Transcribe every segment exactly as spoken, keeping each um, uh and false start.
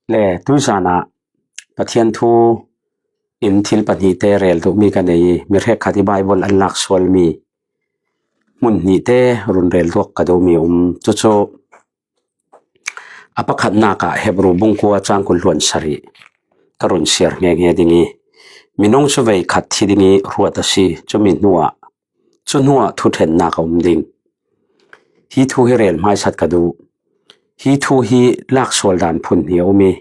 Le tuizanah Pathian thu in thil pahnihte rel duhmi ka nei i, mi hrekkhat i Bible an lak sualmi hmun hnihte run rel duak ka duhmi um. Cucu a pakhatnak ah Hebru bung kua cang kul hluan sarih ka run siar ngehnge ding i, minung cu veikhat thi ding i ruat a si. Cumi hnuah, cu hnuah thuṭhennak a um ding. Hi thu hi rel hmaisat ka duh. Hi thu hi lak sual dan phun hnih a um i,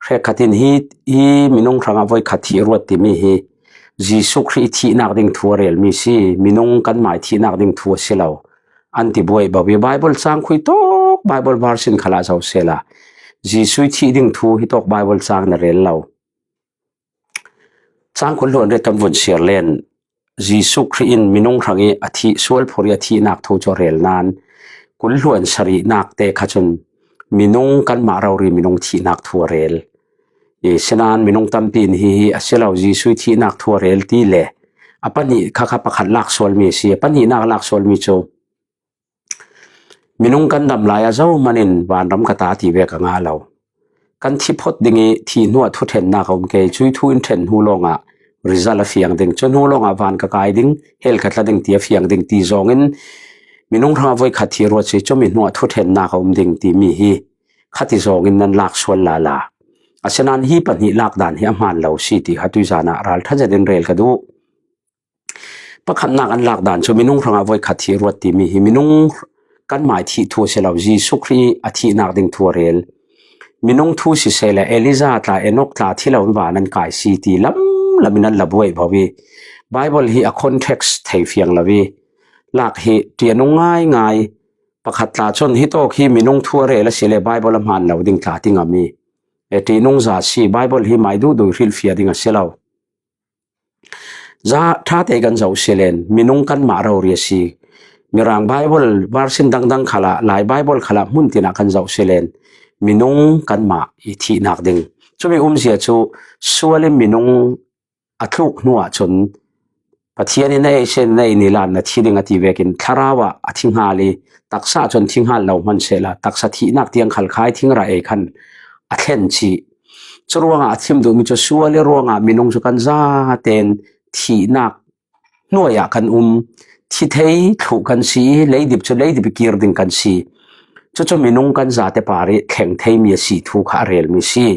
hrekkhat in hi, hi minung hrangah voikhat thih ruat timi hi Jesuh Khrih thihnak ding thu a relmi si, minung kanmah thihnak ding thu a si lo an ti buai bo i, Bible cang khui tawk, Bible verse in khalah zoh sela, Jesuh thih ding thu hi tawk Bible cang na rel lo. Cang kul hluan riat kan vun siar len, Jesuh Khrih in minung hrang i a thih, sual phurh i a thihnak thu cu a rel nan, kul hluan sarihnak te kha cun minung kanmah rori minung thihnak thu a rel. I sinan minung tampi in hi hi a si lo, Jesuh thihnak thu a rel ti le a pahnih kha kha pakhat lak sualmi a si. A pahnihnak lak sualmi cu minung kan dam lai a zohman in vanram ka ta ti ve ka ngah lo. Kan thi phot ding i thih hnuah thuṭhennak a um ke, cui thu in ṭhen hnu lawngah result a fiang ding, cu hnu lawngah van ka kai ding, hell ka tla ding ti a fiang ding ti zawngin minung hrangah voikhat thih ruat si, cumi hnuah thuṭhennak a um ding timi hi khati zawngin nan lak sual lala. Asinan hi pahnih lak dan hi a hmaan lo si ti kha tuizanah ralṭha zetin rel ka duh. Pakhatnak an lak dan cu minung hrangah voikhat thih ruat timi hi minung kanmah thih thu a si lo, Jesuh Khrih a thihnak ding thu a rel. Minung thu siseh le Elijah tla, Enok tla thi lo in van an kai si ti lam lam in an la buai bo i, Bible hi a context thei fiang lo i, lak hi ṭianung ngaingai. Pakhat tla cun hi tawk hi minung thu a rel a si le Bible a hmaan lo ding tla ti ngam i, e, ṭihnung za si, Bible hi mai duhduh hrilhfiah ding a si lo. Za ṭha te kan zoh si len, minung kanmah rori a si. Mirang Bible version dangdang khalah, Lai Bible khalah hmun tinah kan zoh si len, minung kanmah i thihnak ding. Cumi umzia cu sual in minung a tluk hnuah cun Pathian in a ei sin, a ei nilan na thi ding a ti vekin thlarau ah a thi hngal i, taksa cun thi hngal lo hman sehla, taksa thihnak tiang khal khai thingrah ei khan a thlen cih. Curuangah a thim duhmi cu sual i ruangah minung cu kan zaten thihnak hnuai ah kan um, thi thei thluh kan si i, leidip cu leidip i kir ding kan si. Cucu minung kan zate par i thleng theimi a si thu kha a relmi si.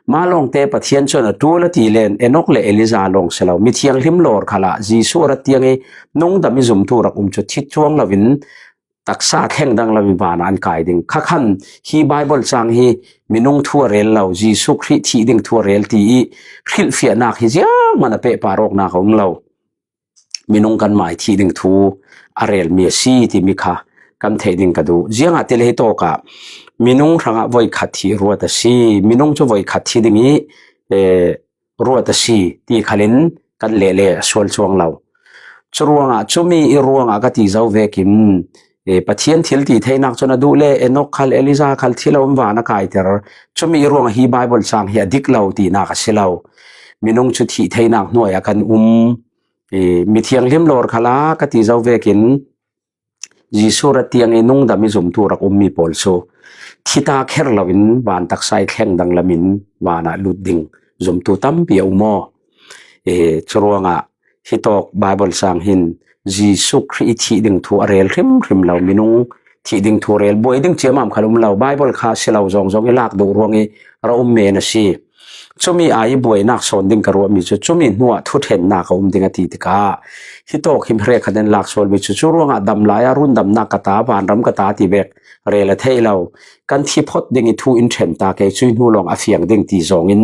Mah lawngte Pathian cun a ṭul a ti len, Enok le Elijah lawng si lo, mithianghlim lawr khalah Jesuh a rat tiang i nungdam i zumtu rak um cu thi cuang loin taksa thleng dang loin vanah an kai ding. Kha khan hi Bible cang hi minung thu a rel lo, Jesuh Khrih thih ding thu a rel ti i hrilhfiahnak hi zianghman a pehpar awknak a um lo. Minung kanmah i thih ding thu a relmi a si timi kha kan theih ding ka duh. Ziangahtile hi tawkah minung hrangah voikhat thih ruat a si, minung cu voikhat thi ding i, eh, ruat a si ti khalin kan leh le a sual cuang lo. Curuangah cumi i ruangah ka ti zo vekin, eh, Pathian thil ti theinak cun a duh le Enok khal, Elijah khal thi lo in van a kaiter. Cumi i ruangah hi Bible cang hi a dik lo tinak a si lo. Minung cu thih theinak hnuai ah kan um. I mithianghlim lawr khalah ka ti zo vekin Jesuh rat tiang i nungdam i zumtu rak ummi pawl cu thita kher loin van taksa i thleng dang lamin vanah lut ding zumtu tampi a um aw. I curuangah hi tawk Bible sang hin Jesuh Khrih i thih ding thu a rel hrimhrim lo, minung thih ding thu a rel buai ding ciamam khal um lo, Bible kha si lo zong zong i lak duh ruang i ra um men a si. Cumi ai buainak sawn ding ka ruahmi cu cumi hnuah thuṭhennak a um ding a ti tikah, hi tawk hi hrekkhat in lak sualmi cu, cu ruangah dam lai ah rundamnak ka ta, vanram ka ta ti vek rel a theih lo. Kan thi phot ding i thu in ṭhen ta ke, cui hnu lawng a fiang ding ti zawngin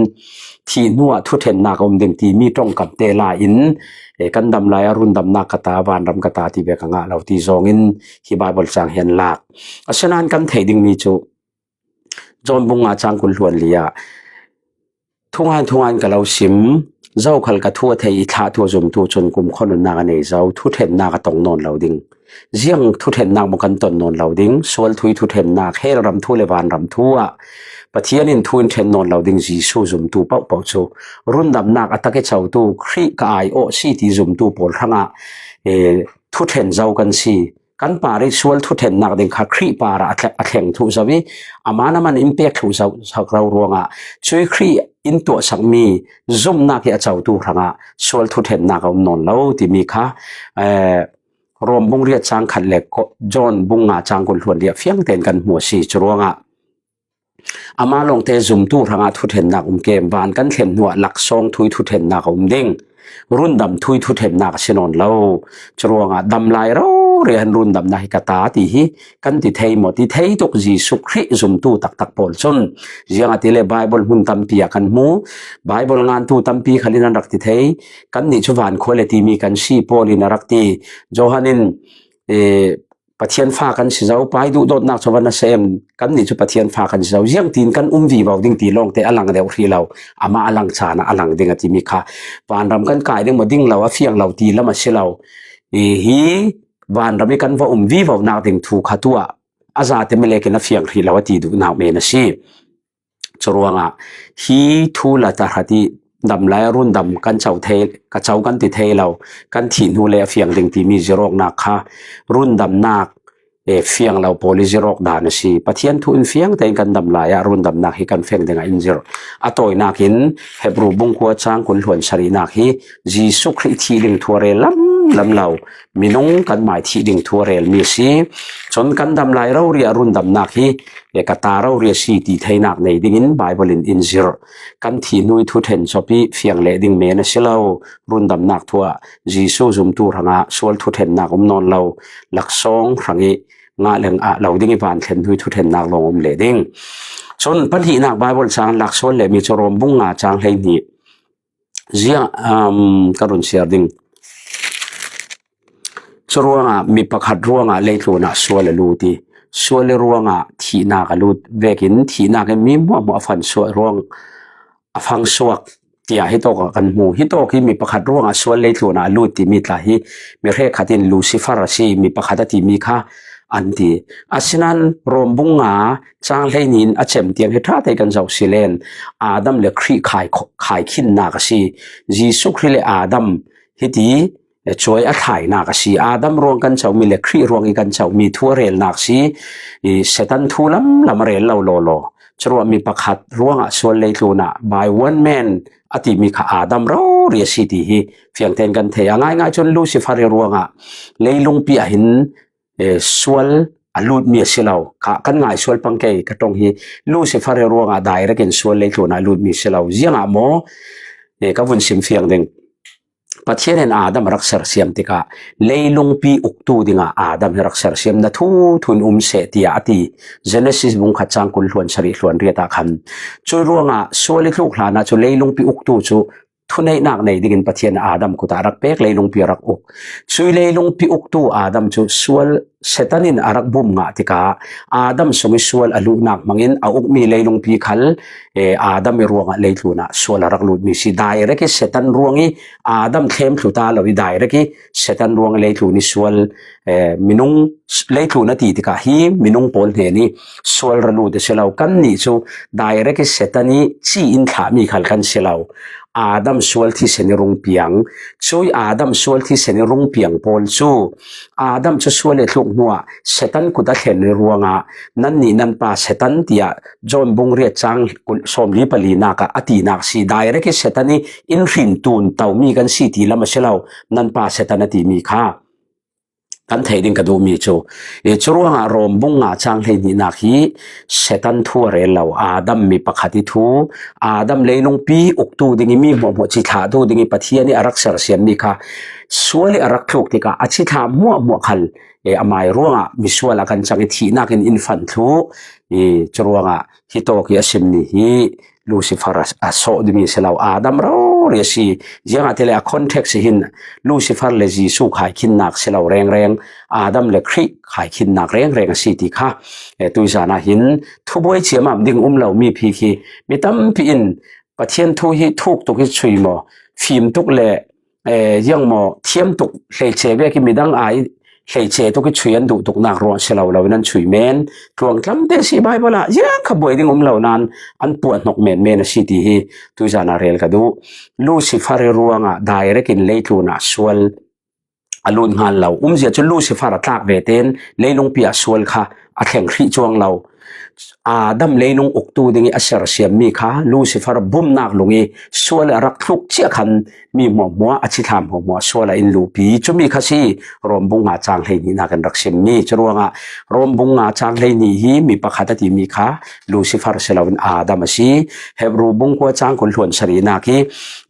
thih hnuah thuṭhennak a um ding timi ṭongkam te la in, eh, kan dam lai ah rundamnak ka ta, vanram ka ta ti vek a ngah lo ti zawngin hi Bible cang hi an lak. Asinan kan theih dingmi cu John bung nga cang kul hluan li ah, thungai thungai in ka lo sim, zokhal ka thu a thei i thlah thu a zumtu cun kumkhua nunnak a nei zo, thuṭhennak a tong nawn lo ding. Ziang thuṭhennak maw kan ton nawn lo ding, sual thu i thuṭhennak, hell ram thu le vanram thu ah Pathian in thu in ṭhen nawn lo ding Jesuh zumtu paohpaoh cu rundamnak a tak i cotu Khrih ka ai awh si ti zumtu pawl hrangah, eh, thuṭhen zo kan si. kan par i sual thuṭhennak ding kha Khrih parah a thleng, a thleng thluh zo i, aman aman in pek thluh zo, zo ruangah, cui Khrih in tuahsak mi zumnak hi a cotu hrangah sual thuṭhennak a um nawn lo timi kha, eh, Rom bung riat cang khat le ko-, John bung nga cang kul hluan riat fiang tein kan hmu a si. Curuangah ama lawngte zumtu hrangah thuṭhennak um kem, van kan thlen hnuah laksawng thu i thuṭhennak a um ding. Rundam thu i thuṭhennak a si nawn lo. Curuangah damlai rori an rundamnak hi ka ta ti hi kan ti thei maw? Ti thei tuk. Jesuh Khrih zumtu taktak pawl cun, ziangahtile Bible hmun tampi ah kan hmu. Bible ngantu tampi khalin an rak ti thei. Kannih cu vankhua le timi kan si, Paul in a rak ti. Johan in, eh, Pathian fa kan si zo, pai duhdawtnak cu van a sem, kannih cu Pathian fa kan si zo. Ziangtin kan um vivo ding ti lawngte a lang deuh hrih lo. Amah a lang caan ah a lang ding a timi kha. Vanram kan kai ding maw, ding lo, a fiang lo ti lam a si lo. I hi vanram i kan va um vivonak ding thu kha tuah a zate melekin a fiang hrih lo a ti duhnak men a si. Curuangah hi thu la tahrat i damlai a rundam kan co thei, ka co kan ti thei lo, kan thih hnu le a fiang ding timi zirawknak kha rundamnak, eh, fiang lo pawl i zirawk dan a si. Pathian thu in fiang tein kan damlai ah rundamnak hi kan feng dingah in zirh. A tawinak in Hebru bung kua cang kul hluan sarihnak hi Jesuh Khrih thih ding thu a rel lam lam lo, minung kanmai thih ding thu a relmi a si. Cun kan damlai rori ah rundamnak hi, eh, ka ta rori a si ti theinak nei dingin Bible in in zirh. Kan thih hnu i thuṭhen cawp i fiang leh ding men a si lo. Rundamnak thu ah Jesuh zumtu hrangah sual thuṭhennak um nawn lo. Laksawng hrang i ngah le ngah lo ding i van thlen hnu i thuṭhennak lawng um leh ding. Cun pahnihnak Bible cang lak sual lehmi cu Rom bung nga cang hleihnih. Ziang, um, ka run siar ding. Curuangah mi pakhat ruangah leitlunah sual a lut i, sual i ruangah thihnak a lut vekin thihnak in mi hmuahhmuah a fan suak ruang, a fang suak tiah hitawk ah kan hmu. Hitawk hi mi pakhat ruangah sual leitlunah a lut timi tla hi mi hrekkhat in Lucifer a si, mi pakhat a timi kha an ti. Asinain Rom bung nga cang hleihnih in a cem tiang hi ṭha tein kan zoh si len, Adam le Khrih khai, khaikhinnak a si. Jesuh Khrih le Adam hiti, eh, cuai a thlainak a si. Adam ruang kan comi le Khrih ruang i kan comi thu a relnak si. I Satan thu lam lam a rel lo lawlaw. Curuah mi pakhat ruangah sual leitlunah by one man a timi kha Adam rori a si ti hi fiangtein kan thei. A ngaingai cun Lucifer i ruangah leilungpi ah hin, eh, sual a lutmi a si lo. Kha kan ngai sual pang kei ka ṭong hi. Lucifer i ruangah direct in sual leitlunah a lutmi a si lo. Ziangah maw? Eh, ka vun sim fiang ding. Pathian in Adam a rak sersiam tikah leilungpi uktu dingah Adam hi rak sersiam, na thu thun um seh, tiah a ti. Genesis bung khat cang kul hluan sarih hluan riat ah khan. Cui ruangah sual i tluk hlanah cu leilungpi uktu cu thuneihnak nei dingin Pathian Adam kut ah a rak pek, leilungpi a rak uk. Cui leilungpi uktu Adam cu sual Satan in a rak bum ngah tikah Adam sung i sual a luhnak hmangin a ukmi leilungpi khal, eh, Adam i ruangah leitlunah sual a rak lutmi si. Direct i Satan ruang i Adam thlem thlu ta lo i direct i Satan ruang i leitlun i sual, eh, minung, leitlun a ti tikah hi minung pawl hnen i sual ra lut a si lo. Kannih cu direct i Satan i ci in thlahmi khal kan si lo. Adam sual thisen i rung piang. Cui Adam sual thisen i rung piang pawl cu Adam cu sual i tluk hnuah Satan kut a thlen i ruangah nannih nan pa Satan tiah John bung riat cang kul-, sawmli palinak ah a tinak si. Direct i Satan i in hrin tun tomi kan si ti lam a si lo. Nan pa Satan a timi kha kan thei ding ka duhmi cu, eh, curuangah Rom bung nga cang hleihnihnak hi Satan thu a rel lo, Adam mi pakhat i thu, Adam leilungpi uktu ding i mi hmuahhmuah cithlahtu ding i Pathian i a rak sersiammi kha sual i a rak tluk tikah a cithlah hmuahhmuah khal, eh, amai ruangah misual a kan cang i thihnak in in fan thluh. Eh, curuangah hitawk i a simmi hi Lucifer a, a sawh dingmi si lo, Adam rori a si. Ziangahtile a context hi hin Lucifer le Jesuh khaikhinnak si lo rengreng, Adam le Khrih khaikhinnak rengreng a si ti kha, eh, tuizan ah hin thubuai ciamam ding um lo mi phik hi mi tampi in Pathian thu hi thuk tuk i chui maw, fim tuk le eh, ziang maw, thiam tuk hleice vek i midang ai hleice tuk i chui an duh tuknak ruang si lo lo in an chui men. Tluang tlamte si Bible ah ziang kha buai ding um lo nan an puah hnok men men a si ti hi tuizan ah rel ka duh. Lucifer i ruangah direct in leitlun ah sual a lut ngal lo. Umzia chu Lucifer a tlak ve ten leilung pi ah sual kha a thleng hrih chuang lo. Adam leilung uktu ding i a sersiam mi kha Lucifer bumnak lung i sual a rak thluk chiah khan mi hmuahhmuah a chithlam hmuahhmuah sual a in lupi. Chumi kha si Rom bung nga chang hleihnih nak in rak sim mi. Churuangah Rom bung nga chang hleihnih hi mi pakhat a ti mi kha Lucifer si lo in Adam a si. Hebru bung kua chang kul hluan sarihnak hi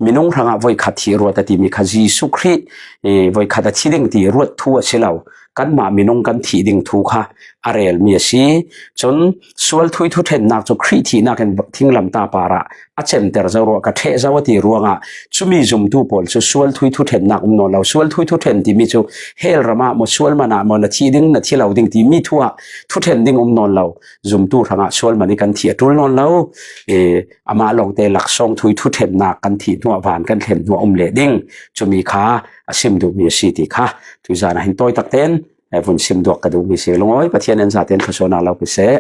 minung hrangah voikhat thih ruat a ti mi kha Jesu Khrih, eh, voikhat a thi ding ti ruat thu a si lo. Kanmah minung kan thih ding thu kha a rel mi a si. Chun sual thui thuṭhennak cu Khrih thihnak in thinglam ta parah a cemter zo ruah ka ṭheh zo a ti ruangah chumi zumtu pawl cu sual thui thuṭhennak um nawn lo. Sual thui thuṭhen timi cu hell ram ah maw, sual man ah maw, na thih ding, na thi lo ding timi thu ah thuṭhen ding um nawn lo. Zumtu hrangah sual man i kan thih a ṭul nawn lo. Eh, amah lawngte laksawng thui thuṭhennak kan thih hnuah van kan thlen hnuah um leh ding. Chumi kha a sim duh mi a si ti kha tuizan ah hin tawi tak ten, eh, vun sim duak ka duh mi si. Lungawi Pathian in zaten thluasuahnak lo pe seh.